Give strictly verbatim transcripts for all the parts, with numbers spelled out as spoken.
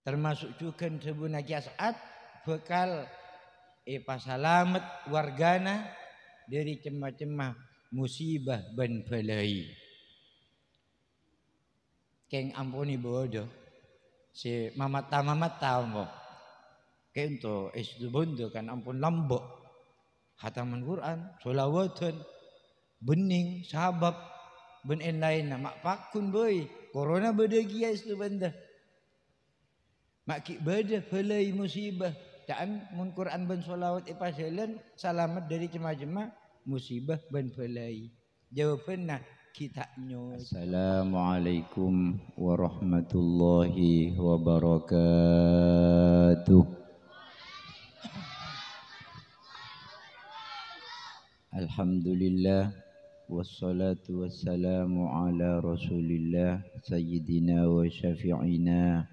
Termasuk jhughân dhâbuna Kèyaè Sa'ad, bhâkal èpasalamet wargana dhâri cem-macemma musibah bân bâlâi. Kèng ampon è bâdâ sè mamatta-mamatta, ampo. Kèng to è Situbondo kan ampon lambâ'. Khataman Qur'an, sholawatan, bhennèng, sabâb, bân èn-laènna. Ma' pagghun bhâi, korona bâdâ kèya è Situbondo. Ma' ghi' bâdâ bâlâi musibah. Ca'an mon Qur'an bân sholawat èpajhâlân, salamet dhâri cem-macemma musibah bân bâlâi. Jawabanna ghi' ta' nyos. Assalamualaikum warahmatullahi wabarakatuh. Alhamdulillah, wassalatu wassalamu ala Rasulillah, Sayyidina wa Syafi'ina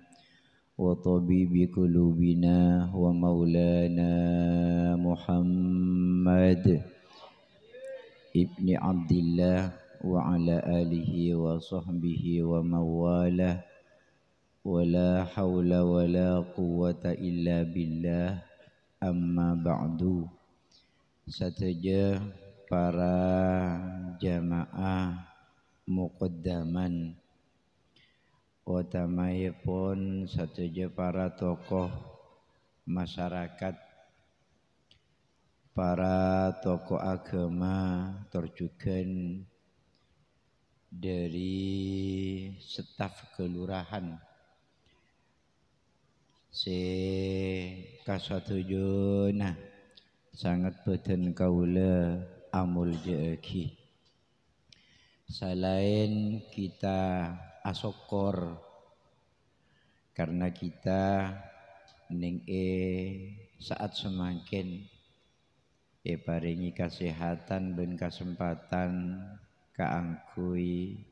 wa Tabibi Qulubina wa Maulana Muhammad ibni Abdillah wa ala alihi wa sahbihi wa mawalah. Wa la haula wa la quwwata illa billah. Amma ba'du. Sadhâjâ para jamaah muqaddaman, otamaèpon sadhâjâ para tokoh masyarakat, para tokoh agama, tor jhughân dhâri staf kelurahan sè kasadhâjâna sanget bâdhân kaulâ amoljâ'aghi. Salaèn kita asokkor karna kita neng è sa'at samangkèn èparèngè kasèhatan bân kasempatan kaangghuy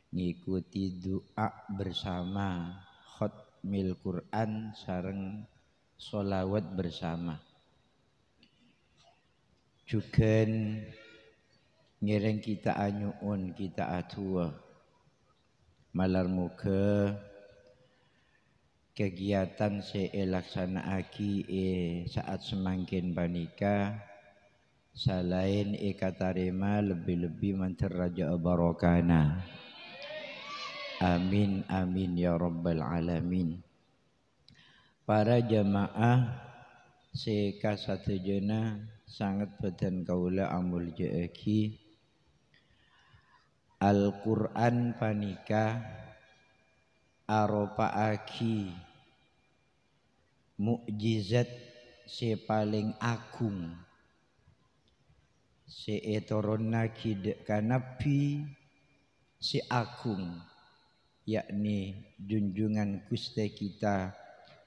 ngèkoti du'a bersama, khotmil Qur'an, sareng sholawat bersama. Jhughân ngèrèng kita anyo'on, kita adu'a. Malar moghâ kagiyatan sè èlaksana'aghi è sa'at samangkèn panèka salaèn èkatarèma lebbi-lebbi mandhâr rajâ'â barokana. Amin, amin, ya rabbal alamin. Para jamaah sè kasadhâjâna sanget bâdhân kaulâ amoljâ'aghi, Al-Qur'an panèka aropa'aghi mukjizat sè palèng agung sè ètoronnaghi dâ' ka Nabbhi sè agung, yakni junjungan Ghustè kita,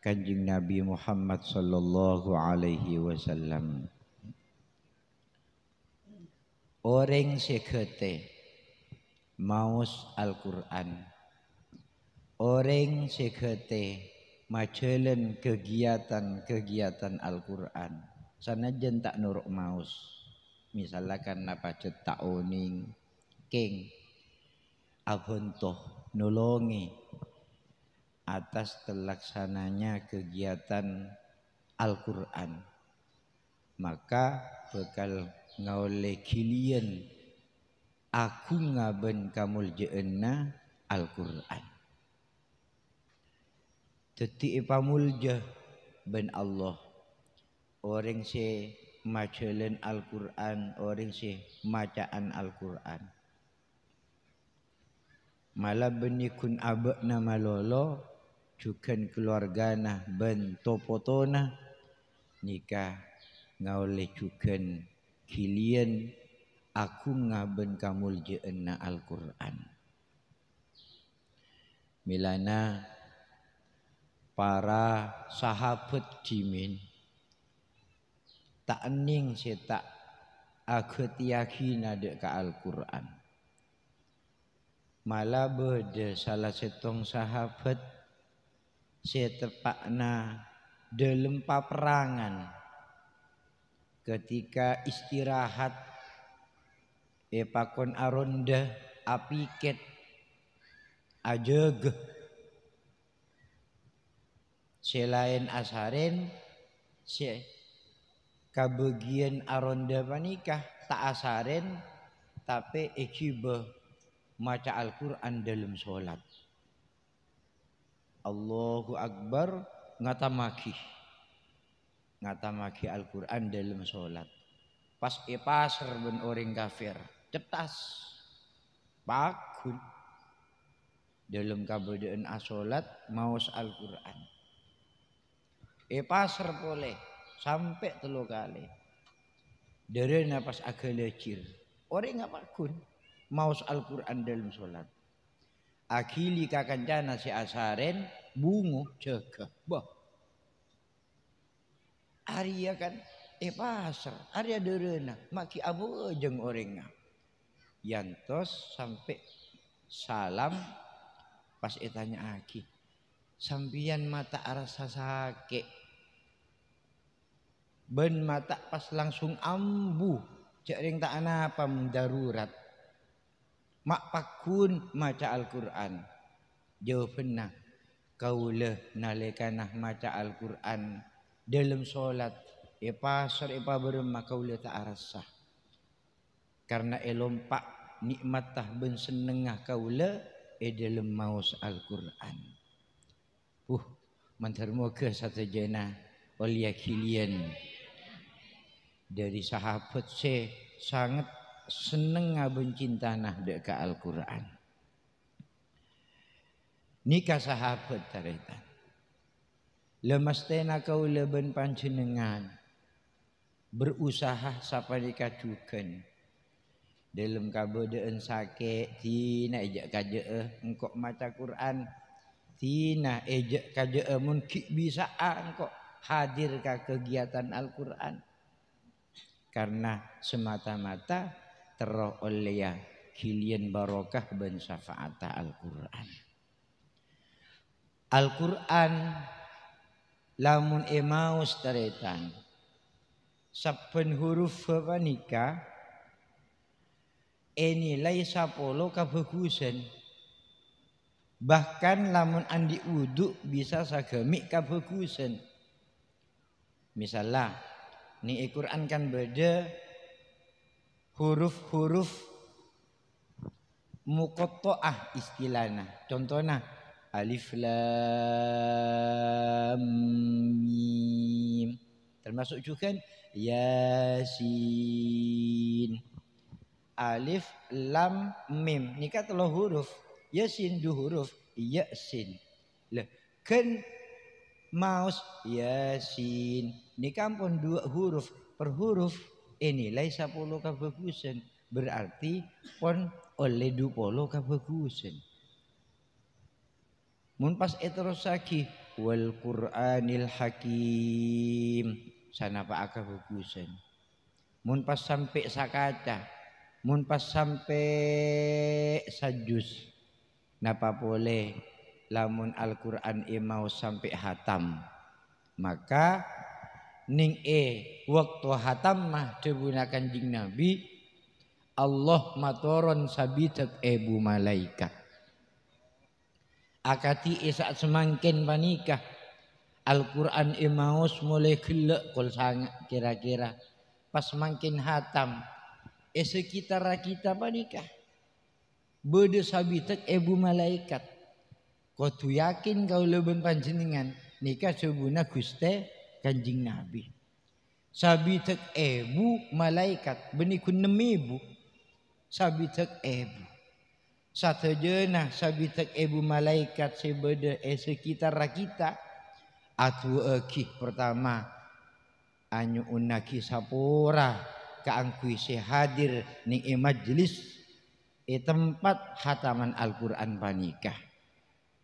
Kanjeng Nabi Muhammad sallallahu alaihi wasallam. Orèng sè ghâtè maos Al-Qur'an. Orèng sè ghâtè majhâlân kagiyatan-kagiyatan Al-Qur'an, sanajjân ta' noro' maos. Misalla karna pajhât ta' onèng, kèng abhânto, nolongè atas terlaksananya kegiatan Al-Qur'an, maka bhâkal ngaollè ghiliyân aghungnga bân kamoljâ'ânna Al-Qur'an. Dhâddhi èpamoljâ bân Allah orèng sè majhâlân Al-Qur'an, orèng sè maca'an Al-Qur'an. Mala bânnè ghun abâ'na malolo, jhughân kalowargana bân to-potona nèka ngaollè jhughân ghiliyân aghungnga bân kamoljâ'ânna Al-Qur'an. Mèlana para sahabat dhimèn ta' ennèng sè ta' aghâtèyaghina dâ' ka Al-Qur'an. Mala bâdâ sala sèttong sahabat sè teppa'na dâlem paperrangan. Ketika istirahat, èpakon arondhâ, apikèt, ajâgâ. Sè laèn asarèn, sè kabâgiyân aronda panèka ta' asarèn, tapè èghibâ maca Al-Qur'an dâlem solat. Allahu Akbar, ngatamaghi. Ngatamaghi Al-Qur'an dâlem solat. Pas èpasèr bân orèng kafir, cettas. Paggun. Dâlem kabâdâ'ân asolat, maos Al-Qur'an. Èpasèr polè, sampè' tello kalè. Dârâna pas aghâlâjhir. Orèngnga paggun, maos Al-Qur'an dâlem solat. Aghili ka kancana sè asarèn, bungo, jâgâ. Bâh. Arèya kan èpasèr, arèya dârâna, ma' ghi' abhâjâng orèngnga. Èyantos sampè' salam, pas ètanya'aghi, "Sampèyan ma' ta' arassa sakè'? Bân ma' ta' pas langsung ambu, jhâ' rèng ta' anapa mon darurat?" Ma' paggun maca Al-Qur'an? Jawabanna, kaulâ nalèkana maca Al-Qur'an dâlem solat, èpasèr, èpabârâmma, kaulâ ta' arassa. Karna èlompa' nè'matta bân sennengnga kaulâ è dâlem maos Al-Qur'an. Uh, mandhâr moghâ sadhâjâna ollèya ghiliyân dâri sahabat sè sanget sennengnga bân cintana dâ' ka Al-Qur'an. Nèka sahabat, tarètan. La masthèna kaulâ bân panjhennengngan berusaha sapanèka jhughân. Dâlem kabâdâ'ân sakè', dina è jâ'-kajâ'â engko' maca Qur'an. Dina è jâ'-kajâ'â mon ghi' bisa'a engko' hadir ka kagiatan Al-Qur'an. Karna semata-mata terro ollèya ghiliyân barokah bân syafa'atta Al-Qur'an. Al-Qur'an lamon èmaos, tarètan, sabbhân huruffa panèka ènilai sapolo kabhâghusân. Bahkan lamon andi' wudu' bisa sagâmè' kabhâghusân. Misalla, nèng è Qur'an kan bâdâ huruf-huruf muqatta'ah istilana. Contona, alif lam mim. Termasuk jhughân Yasin. Alif, lam, mim. Nèka tello huruf. Yasin du huruf. Yasin. Lah, ghân maos Yasin. Nèka ampon duwâ' huruf. Per huruf ènilai sapolo kabhâghusân. Berarti pon ollè dupolo kabhâghusân. Mon pas èterrossaghi, "Wal Qur'anil Hakim," sanapa'a kabhâghusân. Mon pas sampè' sakaca, mon pas sampè' sajus, napa polè lamon Al-Qur'an èmaos sampè' hatam? Maka nèng è bâkto hatamma dhâbuna Kanjeng Nabi, Allah matoron sabidhâk èbu malaèkat. Akadhi è sa'at samangkèn panèka, Al-Qur'an èmaos molaè ghellâ' kol sanga' kèra-kèra. Pas mangkèn hatam, è sekitarra kita panèka bâdâ sabidhâk èbu malaèkat. Kodhu yakin kaulâ bân panjhennengngan nèka dhâbuna Ghustè Kanjeng Nabi. Sabidhâk èbu malaèkat, bânnè ghun nem èbu. Sabidhâk èbu. Sadhâjâna sabidhâk èbu malaèkat sè bâdâ è sekitarra kita, adu'aaghi partama, anyo'onnaghi sapora kaangghuy sè hadir nèng è majlis, è tempat hataman Al-Qur'an panèka.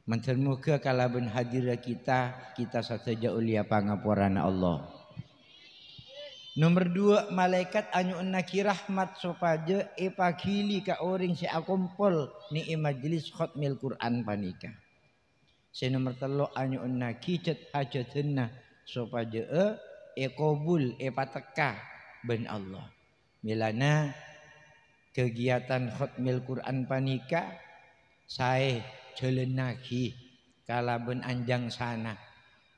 Mandhâr moghâ kalabân hadirra kita, kita sadhâjâ ollèya pangaporana Allah. Nomer duwâ', malaèkat anyo'onnaghi rahmat sopajâ èpaghili ka orèng sè akompol nèng è majlis khotmil Qur'an panèka. Sè nomer tello', anyo'onnaghi jhât-hajhâdhânna sopajâ'â èkobul, èpatekka bân Allah. Mèlana kagiatan khotmil Qur'an panèka saè jhâlânnaghi kalabân anjhângsana.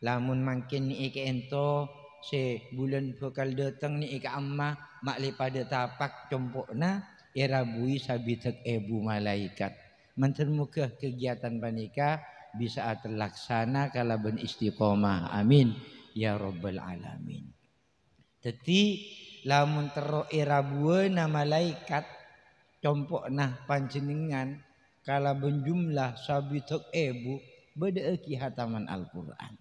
Lamon mangkèn nèka ènto sè bulân bhâkal dâteng nèka ka'emma ma' lè padâ tapak compo'na èrabuwi sabidhâk èbu malaèkat. Mandhâr moghâ kegiatan panèka bisa terlaksana kalabân istiqomah. Amin, ya rabbal alamin. Dhâddhi, lamon terro èrabuwâna malaèkat compo'na panjhennengngan kalabân jumlah sabidhâk èbu, bâdâ'âghi hataman Al-Qur'an.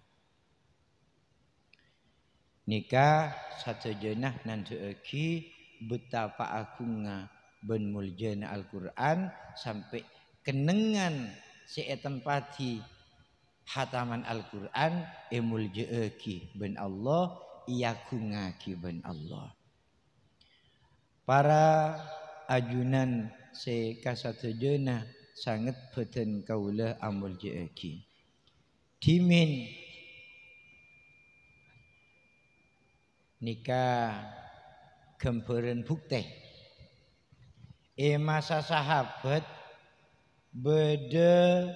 Nèka sadhâjâna nandhâ'âghi betapa agungnga bân moljâna Al-Qur'an, sampè' kennengngan sè ètempadi hataman Al-Qur'an èmoljâ'âghi bân Allah, èagungngaghi bân Allah. Para ajunan sè kasadhâjâna sanget bhâdhân kaulâ amoljâ'âghi. Dhimèn nèka ghâmbhârân buktè. È masa sahabat, bâdâ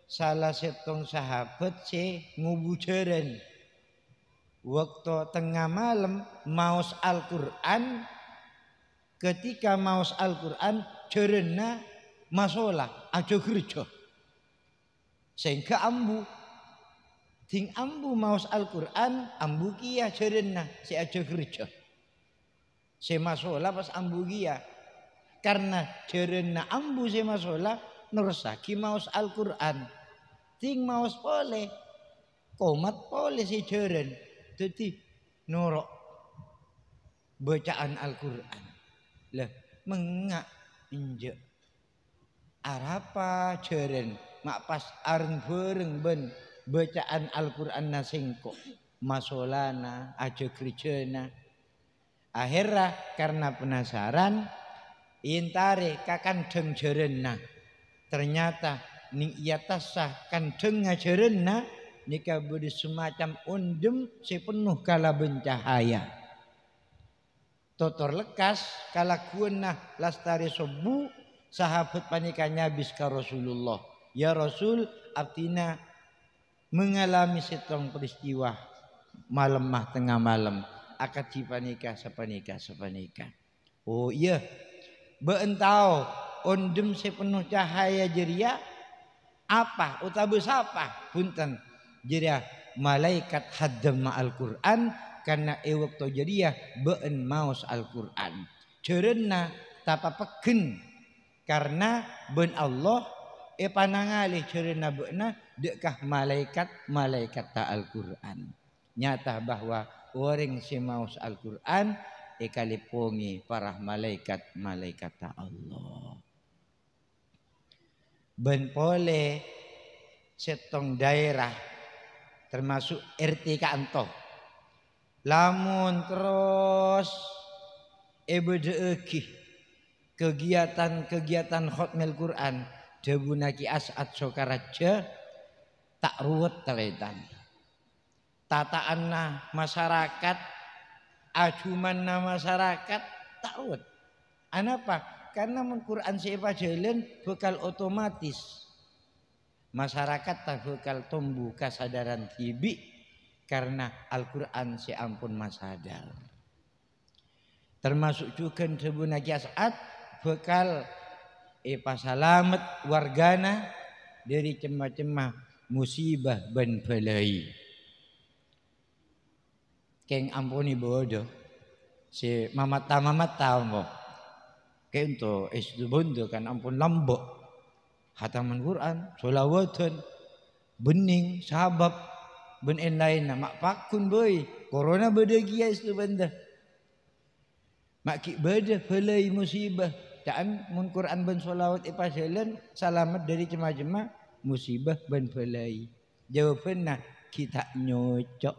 sala sèttong sahabat sè ngobu jhârân. Bâkto tengnga malem, maos Al-Qur'an. Ketika maos Al-Qur'an, jhârânna masola, ajâgârjâ. Sèngghâ ambu. Dhing ambu maos Al-Qur'an, ambu kèya jhârânna sè ajâgârjâ. Sè masola pas ambu kèya. Karna jhârânna ambu sè masola, nerrossaghi maos Al-Qur'an. Dhing maos polè, komat polè sè jhârân. Dhâddhi, noro' bâca'an Al-Qur'an. Lah, mengnga' enjâ'. Arapa jhârân ma' pas areng-bhâreng bân bâca'an Al-Qur'anna sèngko', masolana, ajâgârjâna. Aherra karna penasaran, èentarè ka kandhâng jhârânna. Ternyata nèng è attassa kandhângnga jhârânna nèka bâdâ samacem ondhem sè penno kalabân cahaya. Totor lekkas, kalagguwânna lastarè sobbhu, sahabat panèka nyabis ka Rasulullah, "Ya Rasul, abdhina mengalami sèttong peristiwa malemma tengnga malem akadhi panèka, sapanèka, sapanèka." "Oh, iyâ. Bâ'ân tao ondhem sè penno cahaya jârèya apa otabâ sapa?" "Bhunten, jârèya malaèkat haddamma Al-Qur'an, karna è bâkto jârèya bâ'ân maos Al-Qur'an. Jhârânna tapapegghân, karna bân Allah èpanangalè jhârânna bâ'na dâ' ka malaèkat-malaèkatta Al-Qur'an." Nyata bahwa orèng sè maos Al-Qur'an èkalèpongè para malaèkat-malaèkatta Allah. Bân polè sèttong daerah, termasuk R T ka'anto, lamon terros èbâdâ'âghi kegiatan-kegiatan khotmil Qur'an, dhâbuna Ki As'ad Sokaraja, ta' ruwet tarètan. Tata'anna masarakat, ajumanna masarakat, ta' ruwet. Anapa? Karna mon Qur'an sè èpajhâlân bhâkal otomatis masarakat ta' bhâkal tombu kasadaran dhibi' karna Al-Qur'an sè ampon masadar. Termasuk jhughân dhâbuna Ki As'ad bhâkal èpasalamet wargana dhâri cem-macemma musibah bân bâlâi. Kèng ampon è bâdâ sè mamatta-mamatta, ambo. Kènto è Situbondo kan ampon lambâ'. Hataman Qur'an, sholawatan, bennèng, sabâb, bân èn-laènna. Ma' pagghun bhâi, korona bâdâ kèya è Situbondo. Ma' ghi' bâdâ bâlâi musibah. Ca'an mon Qur'an bân sholawat èpajhâlân, salamet dhâri cem-macemma musibah bân bâlâi. Jawabanna, ghi' ta' nyoco'.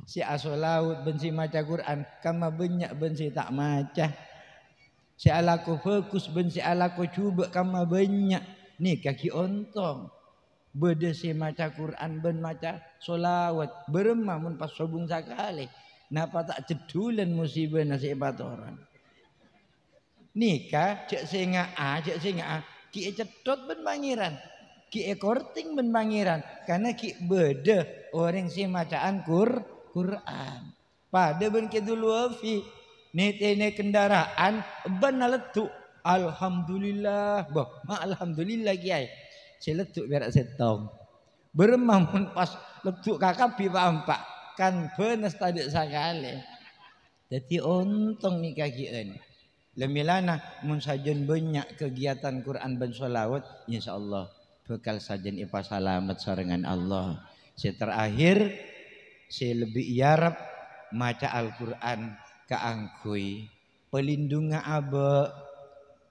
Sè asholawat bân sè maca Qur'an, kamma bânnya' bân sè ta' maca. Sè alako bhâghus bân sè alako jhubâ' kamma bânnya'. Nèka ghi' ontong. Bâdâ sè maca Qur'an bân maca sholawat. Bârâmma mon pas sobung sakalè? Napa ta' jeddhulan musibana sè èpatoron? Nèka jhâ' sènga'a, jhâ' sènga'a, ghi' ècethot bân Pangèran. Ghi' èkorting bân Pangèran, karna ghi' bâdâ orèng sè maca'an Qur-, Qur'an. Padâ bân Kèdul Wafi, nètènè kendaraan, bân naleddu'. Alhamdulillah, bâh, ma' alhamdulillah kèyaè. Sè leddu' pèra' sèttong. Bârâmma mon pas leddu' kakabbhi pa'-empa', kan bânes tadâ' sakalè. Dhâddhi ontong nèka ghi'ân. Lè-mèlana mon sajân bânnya' kegiatan Qur'an bân shalawat, insyaallah bhâkal sajân èpasalamet sareng Allah. Sè terakhir, sè lebbi èarep maca Al-Qur'an kaangghuy palindungnga abâ',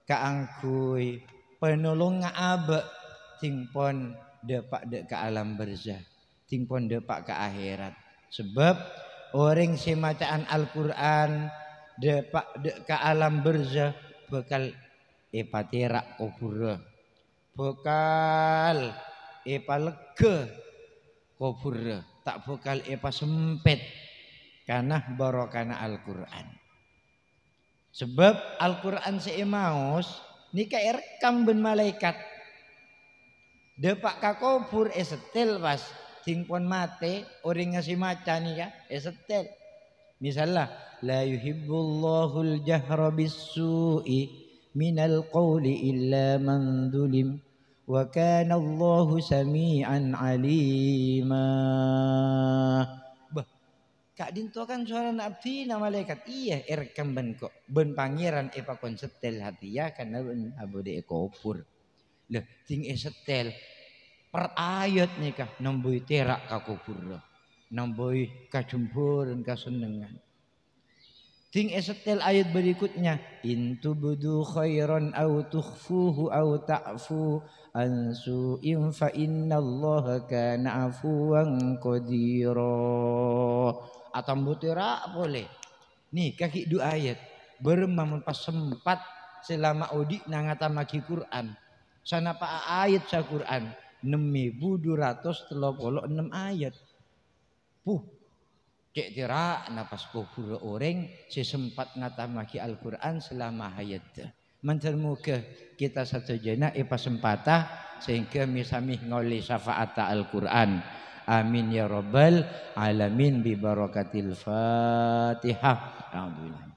kaangghuy panolongnga abâ', dhing pon dâpa' dâ' ka alam barzah. Dhing pon dâpa' ka akhèrat. Sabâb orèng sè maca'an Al-Qur'an dâpa' dâ' ka alam barzah bhâkal èpatèra' kobhurrâ, bhâkal èpalegghâ kobhurrâ, ta' bhâkal èpasempèt, karna barokana Al-Qur'an. Sabâb Al-Qur'an sè èmaos nèka èrekkam bân malaèkat. Dâpa' ka kobhur èsettèl pas, dhing pon matè, orèngnga sè maca nèka èsettèl. Misalla, "La yuhibbullahul jahra bis-su'i minal qauli illa man zulim, wa kanallahu sami'an alima." Bâh, Ka'dinto kan sowarana abdhina malaèkat, iyâ, èrekkam bân ko-, bân Pangèran èpakon settèl satèya karna bân abâdâ è kobhur. Lha, dhing èsettèl, per ayat nèka nambâi tèra' ka kobhurrâ, nambâi kajembhârân kasennengngan. Dhing èsettèl ayat berikutnya, "In tubdu khairan aw tukhfuhu aw ta'fu an su'in fa innallaha kana afuwan qadira." Atambâ tèra' polè. Nèka ghi' du ayat. Bârâmma mon pas sempat selama odi'na ngatammaghi Qur'an. Sanapa'a ayat sa-Qur'an? Ennem èbu du ratos tello polo ennem ayat. Puh, cè' tèra'na pas kobhurrâ orèng sè sempat ngatammaghi Al-Qur'an selama hayatta. Mandhâr moghâ kita sadhâjâna èpasempata sehingga mè-, samè ngaollè syafa'atta Al-Qur'an. Amin ya rabbal alamin bi barakatil Fatihah. Alhamdulillah.